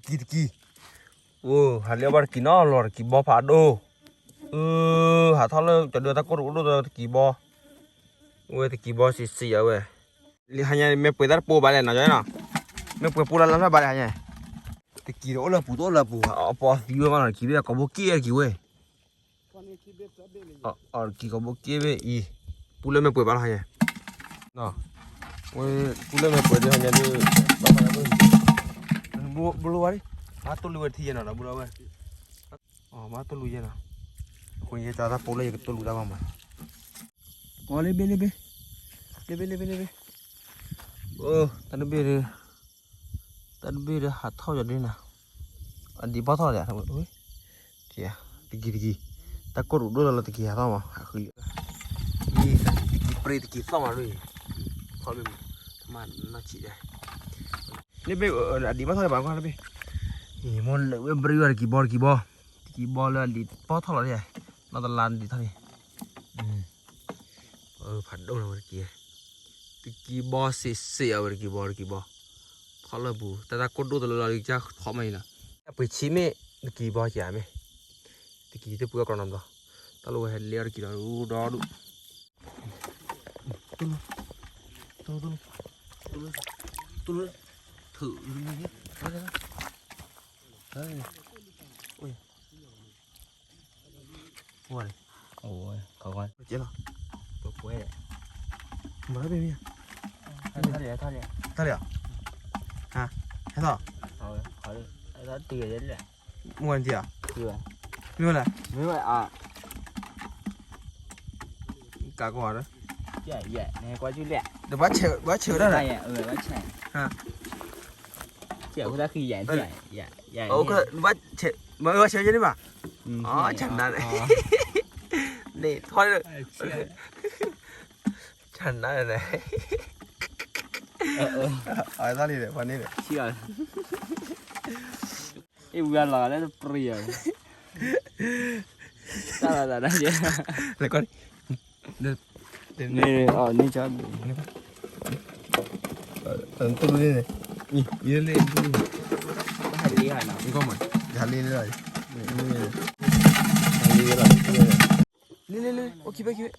တကံၢ်တကံၢ်, အိ ဟးလၢအဘၣ်တကံၢ်နီၤလီၤ တကံၢ်ဘီဖးဒိၣ်, အၢ ဟးထီၣ်လၢကၠီဒုတၢ်ကိၢ်တအိၣ်ဒိၣ်ဒီးတကံၢ်ဘီ, ဝဲတကံၢ်ဘီစံးစံးအဝဲ, လၢဟါညါမ့ၢ်ပှဲၤတၢ်တပိဘၣ်လဲၣ်နီၤ နီၤ, မ့ၢ်ပှဲၤပိလၢလၢဘၣ်လဲၣ်ဟါညါ, တကံၢ်တအိၣ်လၢပူၤတအိၣ်လၢပူၤ အပီသံဝဲမးနီၤ တကံၢ်ဘီကိးဘိက့ၣ်တကံၢ်ဝဲ အီၣ်တကံၢ်ကိးဘိက့ၣ်ဘ့ၣ်အံၤ, ပူလၢမ့ၢ်ပှဲၤဘၣ်လီၤဟါညါ, ဝဲပူလၢမ့ၢ်ပှဲၤဒ်ဟါညါဒ်, ဘိလီၤဝဲဒ်, မၤတိၢ်လူၤဝဲတထံၣ်ယဲနီၤ ဒီးဘိလီၤဝဲ, မၤတိၢ်လူၤယဲနီၤ, အဃိန့ၣ်ယဲတၢ်တၢ်ပိလၢယကတိၢ်လူၤတၢ်ဘၣ်မး, အီၣ်လ့ဘ့ၣ်လ့ဘ့ၣ်, လ့ဘ့ၣ်လ့ဘ့ၣ်လ့ဘ့ၣ်, တၢ်တဘ့ၣ်ဒ် တၢ်တဘ့ၣ်ဒီးဟးထီၣ်ယီၤဒ်နၤ, အဒံးဘီထီၣ်ဒီး, တကံၢ်တကံၢ်, တၢ်ကိၢ်တအိၣ်ဒိၣ်လီၤလၢတကံၢ်ဟးထီၣ်မး ဟးဃုလံ, တကံၢ်ပြ့တကံၢ်သီၣ်မးဒ်, ဖီမ့ၢ်မး, မၤနီၢ်ဆံးဒဲး, လ့ဘ့ၣ်, အဒံးဘီထီၣ်ဘၣ်ကွၢ်လ့ဘ့ၣ်, မ့ၢ်လၢဝဲဘြံၤဝဲတကံၢ်ဘီတကံၢ်ဘီ, တကံၢ်ဘီလၢအဒံးဘီထီၣ်လီၤဒ်, နီၢ်တလါဒံးထီၣ်န့ၣ် ဖးဒိၣ်လီၤဝဲတက့ၢ်, တကံၢ်ဘီစ့းစ့းအဝဲတကံၢ်ဘီတကံၢ်ဘီ, ဖီလၢပူၤ တၢ်တၢ်ကိၢ်ဒိၣ်တလၢလီၤဒ်ကၢ်ဖီမးအံၤနီၤ, တၢ်ပှ့ၤဆံးမ့ၢ်တကံၢ်ဘီကမ့ၢ်, တကံၢ်တပှ့ၤအီၣ်ကီးနီတဘျီ, တၢ်လီၢ်ဝဲဟဲလ့အီၣ်တကံၢ်ဒီးဒိၣ်ဒီဒိၣ်, တူၢ်, တူၢ်, တူၢ်, အိၣ် ဝါလံ, အိၣ် ခီခွါ, ကဲလီၤ, ပပွဲ, မၤတၢ်ဘ့ၣ်မ့ၢ်, ထီၣ်လံ, ထီၣ်လံ, ဟါ, ဟဲထီၣ်, ဟဲထီၣ်တုၤလဲၣ်, မုၢ်ဝါနထံၣ်ဧါ, မ့ၢ်ဝဲလဲၣ်, မ့ၢ်ဝဲအါ, ကးကီးဒီး, နကွၢ်ဆၢ, ဘၣ်ဆၢ, ဘၣ်ဆၢဒၣ်လဲၣ်, ဟါ ဘၣ်ဆဲးန့ၣ်ဘၣ်, ဘၣ်ဆဲးန့ၣ်ဘၣ်, န့ၣ်ထီၣ်, ဆၢနါန့ၣ်, အသးလံဒီး ပှၤန့ၣ်ဒီး, အဝံၤလီၤလၢတပြံၤ, တၢ်လီၤသးဒၣ်ယဲ, လဲၤကွၢ်န့ၣ်, န့ၣ်, န့ၣ်, တူၢ်လူန့ၣ်, ဟးလ့ဟးနီၤ, ယဟးလ့လၢ, လ့လ့လ့, အိၣ်ခံဘ့ၣ်ခံဘ့ၣ်,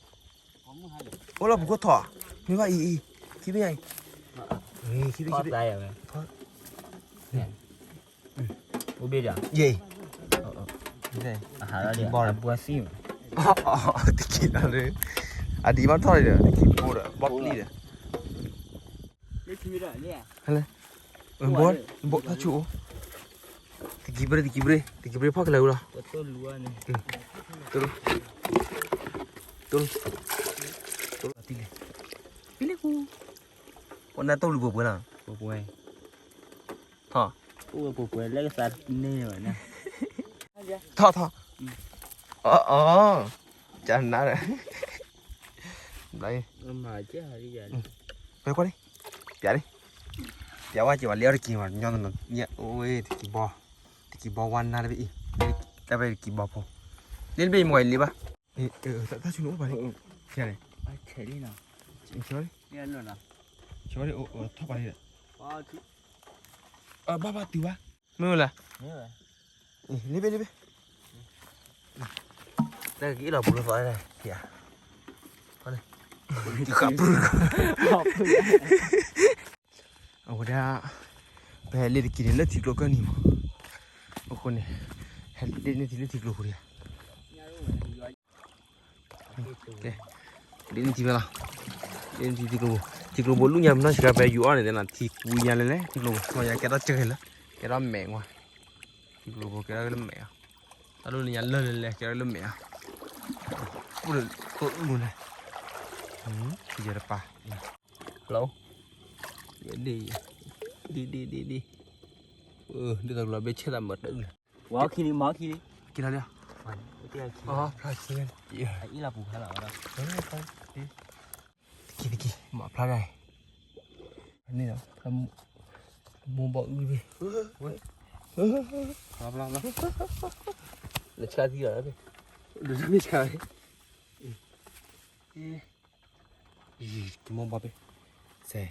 အိၣ်လီၤပူၤခိၣ်ထီၣ်, မ့ၢ်ဘၣ်အံၤ, အံၤ, ခံဘ့ၣ်ညါအံၤ, ခံဘ့ၣ်ခံဘ့ၣ်, အိၣ်ဘ့ၣ်ဒီး, ယဲ, တကံၢ်ဘီ, တကံၢ်လီၤ, အဒံးဘၣ်ထီၣ်ဒီး တကံၢ်ဘီဒီး ဘီပျံၤဒီး, ဘီ, ဘီထီၣ်ဆူၣ်အိၣ်, တကံၢ်ပြ့, တကံၢ်ပြ့, တကံၢ်ပြ့ဖီၣ်ကလဲၤဝံၤလီၤ, တလိၣ်, တလိၣ်, တလိၣ်, ပနၢ်တိၢ်လူၤပှဲၤပှဲၤလီၤ, ပှဲၤပှဲၤ, ထီၣ်, ပှဲၤပှဲၤလၢကသးန့ၢ်ဘၣ်, ထီၣ်ထီၣ်, အ, ကနါဒီး, ပကွၢ်လံ, ပျးလံ, ပျးဝဲက့ၤဝဲလၢအီၣ်တကံၢ်မး, ညီနုၢ်, တကံၢ်ဘီ, တကံၢ်ဘီဝါနါတဘ့ၣ်အံၤ, တၢ်ဘ့ၣ်တကံၢ်ဘီဖိ, လ့တဘ့ၣ်အံၤမ့ၢ်ဝဲလံဘၣ်, တၢ်ဆူၣ်န့ၣ်အိၣ်ဘၣ်လံ, ဖျါန့ၣ်, ဆဲးလံနီၤ, ဆဲးလံ, ဆဲးလံ, ထီၣ်ဘၣ်လံဒီး, ဘၣ်ဘၣ်တုၤဘၣ်, မ့ၢ်ဝဲလဲၣ်, လ့ဘ့ၣ်လ့ဘ့ၣ်, တၢ်က့ၤအံၤလီၤပူၤလၢသီလဲၣ်, ဖျါ, အဝဲဒၣ်, ပဟဲလ့တကံၢ်န့ၣ်လၢထံကျိကၢၢ်နံၤမး, အဃိန့ၣ်, ဟဲလ့န့ၢ်ထံလၢထံကျိပူၤဒံးဧါ, ကဲ, လ့န့ၢ်ထံဖဲလီၤ, လ့န့ၢ်ထံထံကျိပူၤ, ထံကျိပူၤလူညါမနီၢ်ဆံးခါ ဖဲယူၤအီၣ်န့ၣ်သ့ၣ်နီၤ, ထံကူညါလဲၣ်လဲၣ်, ထံကျိပူၤ မ့ၢ်ညါကဲထီၣ်ကၢၢ်လၢ, ကဲထီၣ်မဲာ်ကွၢ်, ထံကျိပူၤကဲထီၣ်လၢမဲာ်ဧါ, တၢ်လိၣ်လၢညါလၢာ်လဲၣ်လဲၣ် ကဲထီၣ်လၢမဲာ်ဧါ, ပူၤလၢကိၣ်အုၣ်န့ၣ်, ယတပာ်, လီၤ, ဒ်, ဒ်ဒ်ဒ်ဒ်, ဒ်သိးကလီၤဘ့ၣ်ဆဲးသးမၤတၢ်အုၣ်လီၤ, ဝါခံလံ မၤခံလံ, က့ၤလီၤလံ, ဖျါခံ, အံၤလီၤပူၤဖျါလီၤ, တကံၢ်တကံၢ် မၤဖျါဒၣ်အံၤ, န့ၣ်လီၤ, မိၢ်ဘီအုၣ်တဘ့ၣ်, နဆါသံလီၤ, နဆါ, မိၢ်ဘီဘ့ၣ်, စဲး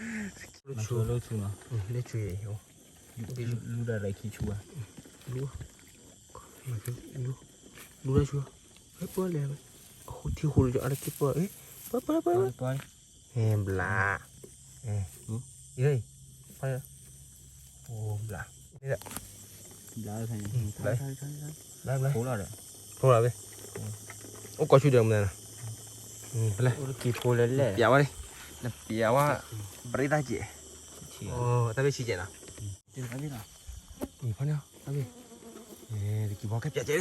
ဆူ, ဆူ, လၢဆူယဲၢ်, လူဒၣ်လဲၤခံဆူဘၣ်, လူ, လူဒၣ်ဆူ, ဟဲပၢလၢ, အဃိထံဃိဒီးအါတက့ၢ်ပၢ, ပၢ, ပၢ, ပၢ, ဟဲဘျါ, အံၤ, အိၣ်ဘျါ, ဘျါ, ဘျါ, ဖိလီၤဒီး, ဖိလီၤဘၣ်, အိၣ်ကီၢ်ဆူဒီးမနုၤ, ဖဲလဲၣ်, ပျးဝဲ, နပျးဝဲ, ပရ့တၢ်ကဲး, တၢ်ဘ့ၣ်ဆံးကဲးနီၤ, အံၤဖဲန့ၣ်, တၢ်ဘ့ၣ်, တကံၢ်ဘီကဲပျးကဲး,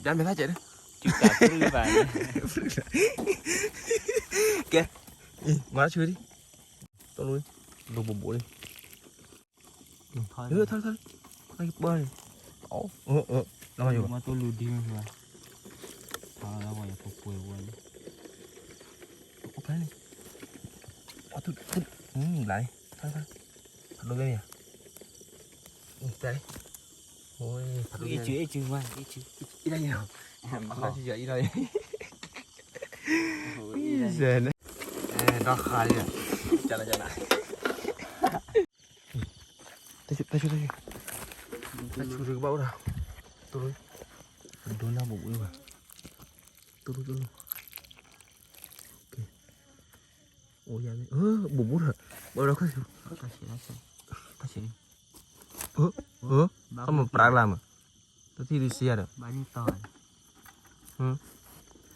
ပျးမဲာ်သၣ်ကဲး, ကဲ, မၤဆူဒံး, တလိၣ်, ဒိဘိဘိလံ, ထီၣ်ထီၣ်, ပၢန့ၣ်, လီၤမၤယိၤ, မၤတူလူဒံမ့ၢ်ဘၣ်, ထီၣ်လီၤဝဲယဖိပှဲၤဝဲန့ၣ်, အိၣ်ဖဲန့ၣ်, အီၣ်ထူၣ်ထူၣ်, ဘျါန့ၣ်, ထီၣ်ထီၣ်, ဖးဒိၣ်ကဲမ့ၢ်ဧါ, တၢ်, အံၤစု အံၤစု မၤ, အံၤစု, အံၤ, အံၤ, အံၤ, ဒီးဃါလံ, ကနကန တၢ်ဆူၣ်တၢ်ဆူၣ်, တၢ်ဆူၣ်တကဘၣ်အိၣ်ဒီး, တလိၣ်, ဒိနၢ်ပူၤပူၤဘၣ်, တလိၣ်တလိၣ်, အိၣ်ယၤမ့ၢ်, ဘူးဘူးဒီး, ဘၣ်ဒီးခါဆူၣ်, တၢ်ဆူၣ်, တၢ်မ့ၢ်ပြးကလါမး, တထံၣ်ဒုးစံယၤဒီး, တထံၣ်ဒုး,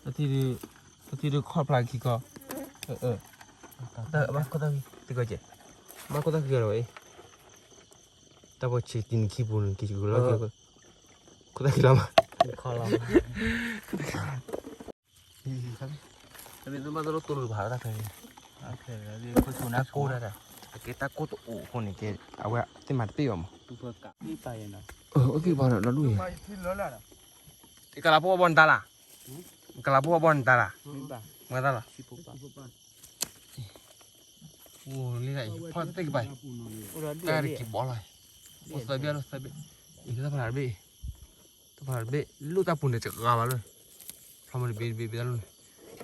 တထံၣ်ဒုးခီၣ်ဖျါခံခီ, တၢ်ဘၣ်ခိၣ်သၣ်ခံ, တကီကဲး, ဘၣ်ခိၣ်သၣ်ခံဂၤဒီးဝဲအံၤ, တၢ်ပှၤဆံးတံၤနခံပူၤန့ၣ် က့ၤကလီၤ, ခိၣ်သၣ်ခံလီၤမး, တမ့ၢ်တမ့ၢ်တလိၣ်တိၢ်လိၣ်ဘၣ်တၢ်ဖဲ, ခိၣ်ဆိနၢ်ကိၢ်ဒၣ်, အကဲတၢ်ကိၢ်တအိၣ်အဃိန့ၣ်ကဲ, အဝဲသ့ၣ်မၤတပ့ၢ်ဘၣ်မး, အိၣ်သ့ၣ်ဘၣ်ဒီးလီၤဒိၣ်ယဲၢ်, ကလးဖိဘီနတၢ်လၢ်, ကလးဖိဘီနတၢ်လၢ်, မတၢ်လီၤ, အိၣ်လံ, ဖီၣ်တသ့ၣ်ကပၤ, တၢ်တကံၢ်ဘီလီၤ, အိၣ်သၢဘ့ၣ်လီၤ, သၢဘ့ၣ်, အံၤတၢ်ဖးလၢ်တဘ့ၣ်, တၢ်ဖးလၢ်တဘ့ၣ်, လိၣ်တၢ်ပူၤန့ၣ်တဂၤဘၣ်လီၤ, ဖျီမ့ၢ်တဘ့ၣ်တဘ့ၣ်ဘ့ၣ်တၢ်လိၣ်န့ၣ်,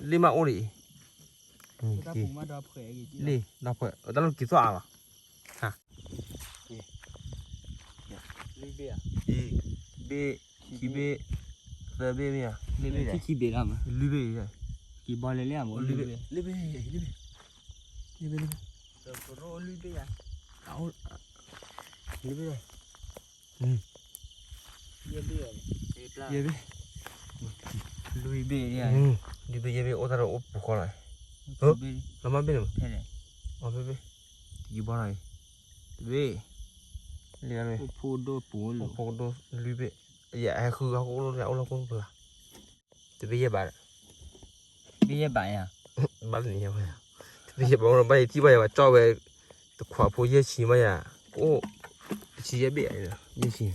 လ့ၣ်မးအိၣ်ဒံးအံၤ, လ့ၣ်, ဒီဖှဲး, တၢ်လိၣ်က့ၤသီၣ်အါလီၤ, အံၤ, ဘ့ၣ်, ခံဘ့ၣ်, သၢဘ့ၣ်မ့ၢ်ဧါ, လွံၢ်ဘ့ၣ်, လွံၢ်ဘ့ၣ်, လွံၢ်ဘ့ၣ်, လွံၢ်ဘ့ၣ်, လွံၢ်ဘ့ၣ်, ယဲၢ်ဘ့ၣ်, လွံၢ်ဘ့ၣ်, လွံၢ်ဘ့ၣ်ယဲၢ်ဘ့ၣ်အိၣ်တၢ်ဒီးအိၣ်ပူၤဃီလီၤ, လီၤမၢ်ဘ့ၣ်န့ၣ်, အဘ့ၣ်, တယံာ်ဘီလီၤအံၤ, တဘ့ၣ်, လၢ, အိၣ်ဖှိၣ်ဒိၣ်ပူၤ, အိၣ်ဖှိၣ်ဒိၣ်လွံၢ်ဘ့ၣ်, ယအဲၣ်ဃုဂၤအိၣ်လၢအအိၣ်လီၢ်ကိၣ်ဖျါ, တဘ့ၣ်ယဲၢ်ဘး, တဘ့ၣ်ယဲၢ်ဘးယၤ, ဘၣ်န့ၣ်ယဲၢ်ဘးယၤ, တဘ့ၣ်ယဲၢ်ဘးအိၣ်လီၤ ဘၣ်ယထံၣ်ဘၣ်ယၤဘၣ်ကၠီၣ်ဝဲ, တခွးဖိယဲၢ်ဆံမးယၤ, အိၣ်, တဆံယဲၢ်ဘ့ၣ်, ယဲၢ်ဆံ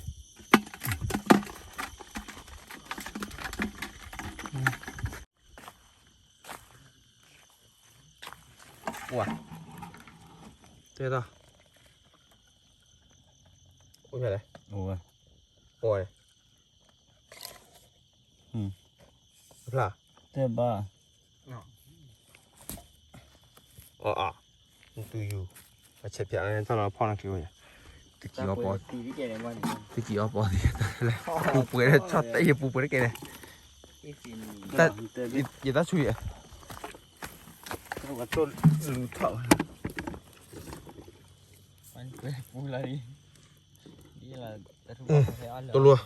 ဝါ, တဲဒီး, အိၣ်ဖဲလဲၣ်, အိၣ်ဝဲ, အိၣ်ဝဲ, ဖျါ, တဲဘၣ်, အီၤအီၤ, တူၢ်ယူၤ, အဆဲးဖျါန့ၣ် တၢ်လီၤဖီၣ်နၤက့ၤဝဲယၤ, တကံၢ်အီပီ, တကံၢ်အီပီ, ပူၤပှဲၤလၢဆီၣ်တဲယပူၤပှဲၤတက့ၢ်န့ၣ်, ယတၢ်ဆူၣ်ယဲၢ်, လူၤထီၣ်, တလိၣ်,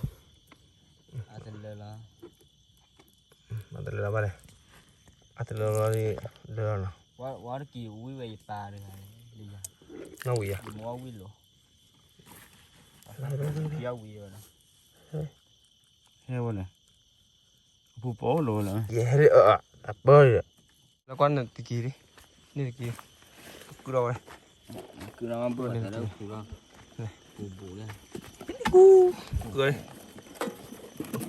အတလၢလီၤဘၣ်လဲၣ်, အတလၢလီၤ, လၢလီၤနီၤ, ဝဲတကံၢ်ဝံၤဝဲယပၢ်တဂၤ, နီၣ်ဝံၤယၤ, မဝံၤလိာ်, ယဝံၤဝဲနီၤ, ဟဲဝဲန့ၣ်, အပူၤပိာ်လိာ်လီၤ, ယဟဲလၢအပၢ်ဒီး, လၢကွၢ်နတကံၢ်, န့ၣ်တကံၢ်, ကုၢ်ဒီးဝဲ, ကုၢ်ဒီးမၤဘၣ်တၢ်လၢပူၤလီၤ, ပူၤဘူးလၢ, ကုၢ်,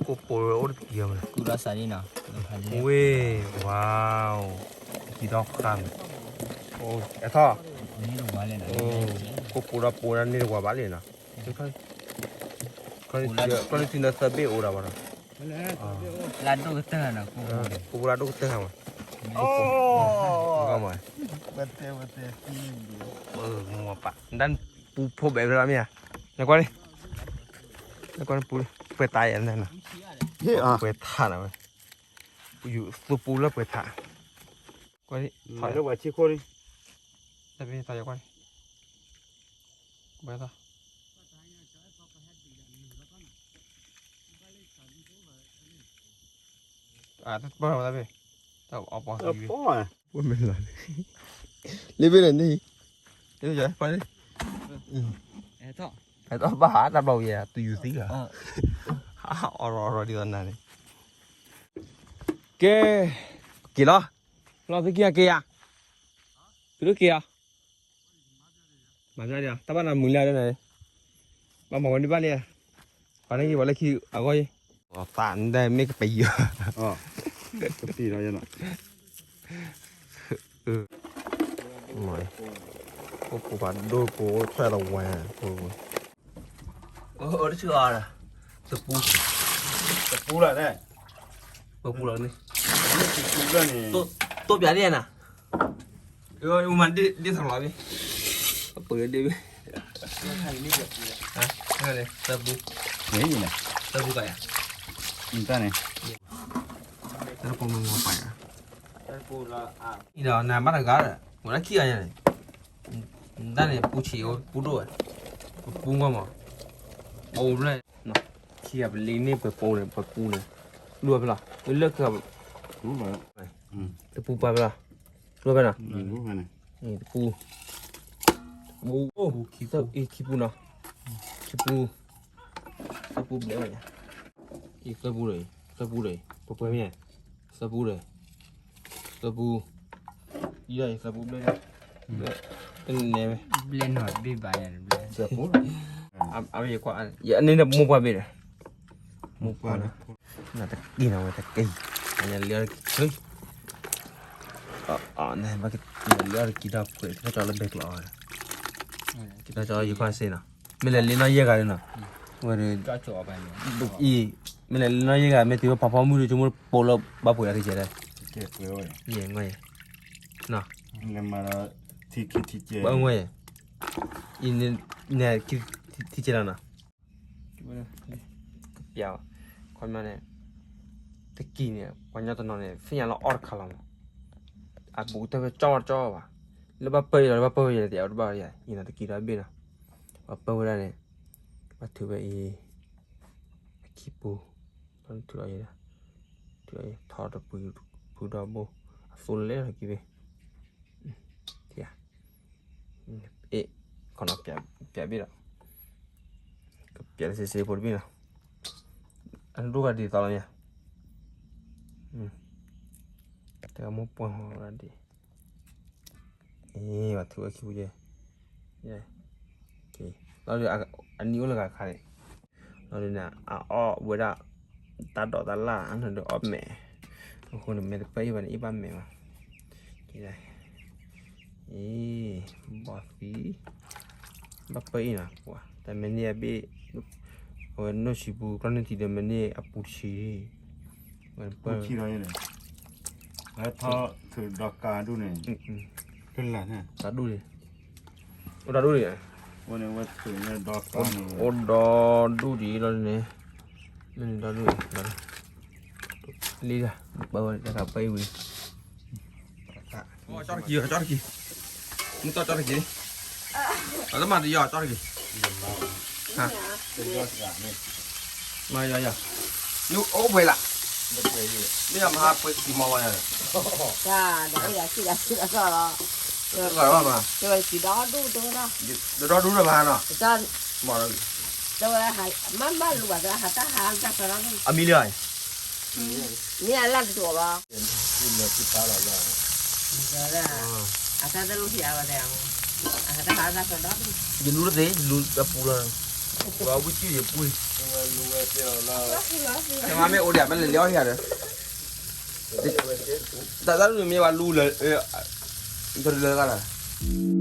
ကိၣ်ပိာ်အိၣ်တကံၢ်မး, ကုၢ်ဒီးစးလံနီၤ, ဝ့ၢ်, ဝါ, တကံၢ်ဒီဃၣ်မး, အဲၣ်ထီၣ်, ကိၣ်ပိာ်ဒီးပိာ်ဒၣ်န့ၣ်တဝၤဘၣ်လံနီၤ, ကျီၢ်နုၢ်ထံနသၢဘ့ၣ်အိၣ်ဒၣ်ဘၣ်နီၤ, လၢဒိၣ်ကတၢၢ်နီၤ, ကိၣ်ပိာ်လၢဒိၣ်ကတၢၢ်မး, မး ဝဲတဲဝဲတဲ, ပမပာ်ဒၣ်ပူဖိဘဲဘျီမ့ၢ်ဧါ, နကွၢ်လံ, နကွၢ်ပူလံ, ပှဲၤတၢ်ယဲၢ်နၤ, ပှဲၤထးနၤဝဲ, ယူၤသူပူလၢပှဲၤထး, ကွၢ်လံ, လၢဝဲဆံခိၣ်လံ, တၢ်ဖဲထီၣ်ယကွၢ်လံ, ဘဲထီၣ် အတပၢၢ်ဝဲတၢ်ဖဲ, တၢ်အီၣ်ပီၢ်သံဝဲ, ပမ့ၢ်လီၤ, လ့ဘ့ၣ်န့ၣ်, လ့ဘ့ၣ်, ဟဲထီၣ်ဘၣ်ဟးတၢ်ဘျီဝဲယဲ တုၤယူၤသံလီၤ, အီၣ်ရီၣ်အီၣ်ရီၣ်ဒ်သိးနၤန့ၣ်, ကဲ, က့ၤလီၤ, လီၤသုက့ၤအက့ၤယၤ, သုက့ၤဧါ မၤဖျါဒံး, တၢ်ဘၣ်နၤမုာ်လၢဒ်န့ၣ်, ဘၣ်မၤဝဲဒ်ဘၣ်လံ, ပှၤန့ၣ်က့ၤပှၤလၢခံအဂီၢ်အံၤ, သးဒၣ်မ့ၢ်ကပယီၤ, ကပံာ်လီၤယဲၢ်နီၤ, အိၣ်ပူၤပှၤဒိၣ်ပူၤအိၣ်ထွဲဒီးဝဲ, အိၣ်တဆူၣ်အီၤ, တပူ, တပူလီၤန့ၣ်, ပပူလီၤန့ၣ်, တိၢ်ပၠးဒ်နၤ မၤဒ့ၣ်ထီၣ်လီၤဘ့ၣ်, ပှၤဒ့ၣ်ဘ့ၣ်, သၢပူ, သၢပူကယၤ, တၢ်န့ၣ်, တၢ်ပူမၤပာ်ယၤ, ဒီးနၤဘၣ်တဂၤဒီး ဝဲဒၣ်ခံဂၤညါန့ၣ်, တၢ်န့ၣ်ပူဆံးအိၣ်ပူဒိၣ်ဝဲ, ပပူမီၢ်မီၢ်, ပအိၣ်ဘျဲၣ်, ခံဂၤပလံၤန့ၣ်ပပူန့ၣ် ပပူန့ၣ်, လူၤဖဲလီၤ, လၢခံဂၤ, တပူပာ်ဖဲလီၤ, လူၤဖဲနီၤ, တပူ, တပူ, ခံပူနီၤ, ခံပူ, သၢပူဘျဲၣ်ဝဲ, သၢပူဒီး, သၢပူဒီး, ပပှဲၤမ့ၢ်, သၢပူဒီး, သၢပူ, ယသၢပူဘျဲၣ်, ဘျဲၣ်, ဘျဲၣ်နီၤဘ့ၣ်ဘၣ်ယၤ, အန့ၣ်မိၢ်ပှၢ်ဘ့ၣ်ဒီး, မိၢ်ပှၢ်, နတက့ၤနီၤဝဲတက့ၤ, လၢအီၤတက့ၤ, လၢအီၤတက့ၤဒီးပှဲၤ က့ၤထီၣ်ကၠီလၢဘဲကျိးအီၤ, က့ၤထီၣ်ကၠီယခွါစ့နီၤ, မ့ၢ်လဲၤလ့နီၢ်ယဲၢ်ဂၤလံနီၤ, ဝဲဒီး, အံၤ, မ့ၢ်လဲၤလ့နီၢ်ယဲၢ်ဂၤ မ့ၢ်တုၤဝဲဖးဖီမုၢ်ဒီး ဆိကမိၣ်ပိာ်လၢဘၣ်ပှဲၤအါတကဲလဲၣ်, ယဲၢ်, ဘၣ်ဝဲ, အံၤန့ၣ်, ထံကဲလီၤနီၤ, ကပျး, ခီမီန့ၣ်, တကံၢ်န့ၣ် ပှၤကညီတနီၤန့ၣ် သ့ၣ်ညါလီၤအီၣ်တခါလီၤမး, အဘူးကတၢၢ်ဖဲကၠီတကၠီဘၣ်, လၢဘၣ်ပၢၢ်ယဲလီၤ လၢဘၣ်ပၢၢ်ဝဲယဲန့ၣ် တယၤတဘၣ်ယဲ, ယနာ်တကံၢ်ဒီးဘ့ၣ်နီၤ, ပှၤပၢၢ်ဝဲဒၣ်န့ၣ်, ဘၣ်ထုးဝဲအံၤ, အခံပူၤ, ထုးလီၤယဲ, ထုးလီၤယဲ ထီတပူၤ, ပူၤဒီဘိ, အသိလၢလဲၣ်လီၤက့ၤဘ့ၣ်, အ့ၣ်, ခီနီၤ, ပျးဘ့ၣ်ဒီး, ကပျးလၢစ့စ့ဖိတဘ့ၣ်နီၤ, အဒိၣ်ဂၤဒ်သိးလီၤမ့ၢ်, တဂၤမိၢ်ပှၢ်ဟီဒ်, အ့ၣ်, ပှၤထုးဝဲခံပူၤယဲ, လီၤဒီး, အနံၤအိၣ်လၢဂၤခါန့ၣ်, လီၤဒီးန့ၣ် အအီၣ်ဝဲဒၣ်, တၢ်ဒိးတၢ်လၣ် အနီၢ်ဒီးအီၣ်မဲာ်, အဃိန့ၣ် မဲာ်တပၢၢ်အံၤဘၣ်န့ၣ် အ့ၣ်ဘၣ်မဲာ်ဘၣ်, အ့ၣ်, ဘီၣ်သံ, ဘၣ်ပၢၢ်အံၤနီၤ, ပှၤတၢ်မဲာ်န့ၢ်အဘ့ၣ်, အဝဲနီၢ်ဆံပူၤ ကျီၢ်န့ၢ်ထံဒီးမဲာ်န့ၢ်အပူၤတဆံ, ပူၤထံလီၤန့ၣ်, ထီထုးဒီကါဒူၣ်န့ၣ်, တၢ်ဒူၣ်န့ၣ်, အိၣ်တၢ်ဒူၣ်န့ၣ်, အိၣ်ဒီဒူၣ်ဒံးလီၤန့ၣ်, လၢန့ၣ်ဒီဒူၣ်န့ၣ်, လံဒၣ်, ပၢဝဲတၢ်ပၢအံၤဝံၤ, ကၠီတကံၢ်, ကၠီတကံၢ်, မုၢ်တီၢ်ကၠီတကံၢ်, အတမၤတယီၤကၠီတကံၢ်, မၤယီၤယီၤ, နအိၣ်ပှဲၤလၢ်, မ့ၢ်ယမၤဟးပှဲၤကံၢ်မီၤဝဲ, တၢ်ဒီးအိၣ်ယၤခံဂၤခံဂၤလီၤ, တဂၤလီၤမး, တဂၤကံၢ်ဒီဒူၣ်တဝဲဒၣ်, ဒီဒူၣ်တမၤနီၤ, မၤ, တဝဲ, မ့ၢ်မ့ၢ်လူၤဘၣ်တဟးတၢ်ဟးတၢ်ကဒီဒူၣ်, အမံၤလၢ်, မ့ၢ်အလၢ်တတူၢ်ဘၣ်, အတၢ်တလူၤဟံၣ်အဝဲ, အတၢ်ဟးတၢ်ကဒီဒူၣ်, ယလူၤတသ့ ယလူၤအပူၤလီၤ, ဝဲဝံၣ်စုယပူၤ, တမ့ၢ်အိၣ်ဒံး မ့ၢ်လဲၤလၢအီၣ်ဟံၣ်ဒီး, တၢ်တလူၤန့ၣ်မ့ၢ်ဝဲလူၤလၢ, တလူၤလၢကလီၤ